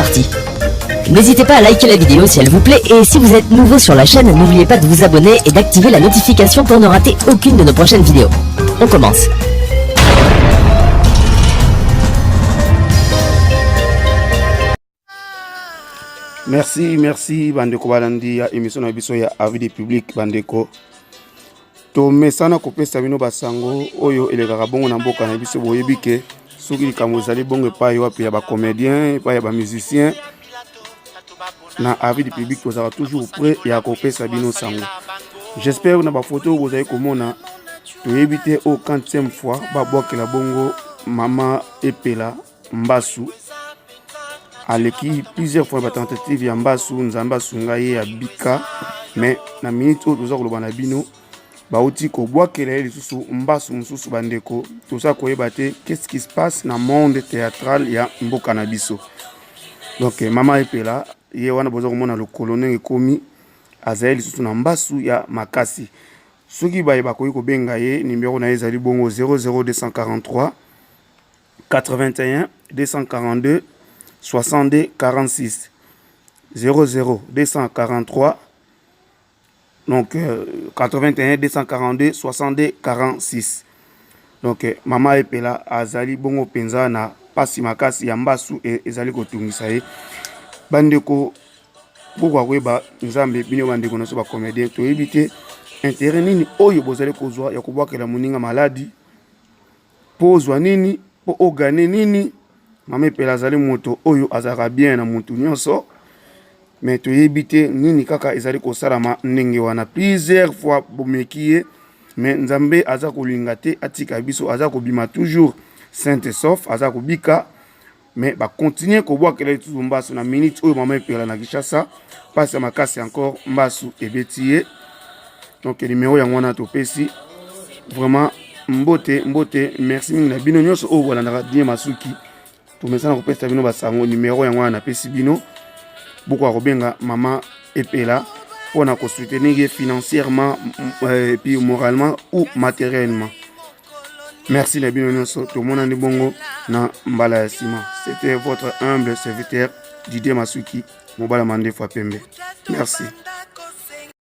parti. N'hésitez pas à liker la vidéo si elle vous plaît et si vous êtes nouveau sur la chaîne, n'oubliez pas de vous abonner et d'activer la notification pour ne rater aucune de nos prochaines vidéos. On commence. Merci, merci bandeko balandi ya émission na biso ya avis du public. Bandeko, tomesana kopesa bino basango oyo elekaka bongo na mboka na biso. Boyebi ke soki likambo ezali bongo epai wapi ya bacomédien, epai ya bamusicien, na avis du public tozalaka toujours prêt ya kopesa bino sango. J'espère na bafoto oyo bozali komona, toyebi te oyo quantième fois babwakela bongo mama Epela mbasu. Aleki plusieurs fois batentative ya mbasu, Nzambe asunga ye, abika. Mais na minute oyo toza koloba na bino, bauti kobwakela ye lisusu mbasu mosusu. Bandeko, toza koyeba te qu'est-ce qui se passe na monde théâtral ya mboka na biso. Donc mama Epela ye wana boza komona lokolo ndenge ekomi, azali lisusu na mbasu ya makasi. Soki baye bakoki kobenga ye, numéro na ye ezali bongo 00243 81 242 62 46, 00 243, donc 81 242 62 46. Donc mama Epela azali bongo mpenza na mpasi makasi ya mbasu ezali kotungisa ye. Bandeko, bokoka koyeba Nzambe bino. Bandeko na biso bacomédien, toyebi te intérêt nini oyo bozali kozwa ya kobwakela moninga maladi. Mpo ozwa nini? Mpo ogane nini? Mama Epela azali moto oyo azalaka bien na motu nyonso, mais toyebi te nini kaka ezali kosalama ndenge wana. Plusieurs fois bomeki ye, mais Nzambe aza kolinga te atika biso. Aza kobima toujours sain et sauf, aza kobika, mais bakontinue kobwakela lisusu mbasu. Na minute oyo, mama Epela na Kinshasa, mpasi ya makasi, encore mbasu ebeti ye. Donc numéro yango wana topesi. Vraiment mbote, mbote, merci mingi na bino nyonso oyo bolandaka Die Masuki. Tomesana kopesa bino basango. Numéro yango wana napesi bino, bokoka kobenga mama Epela mpona kosoutenir ye financièrement et puis moralement ou matériellement. Merci na bino nyonso, tomonani bongo na mbala ya nsima. C'était votre humble serviteur Didier Masuki, mobala mandefu ya pembe. Merci.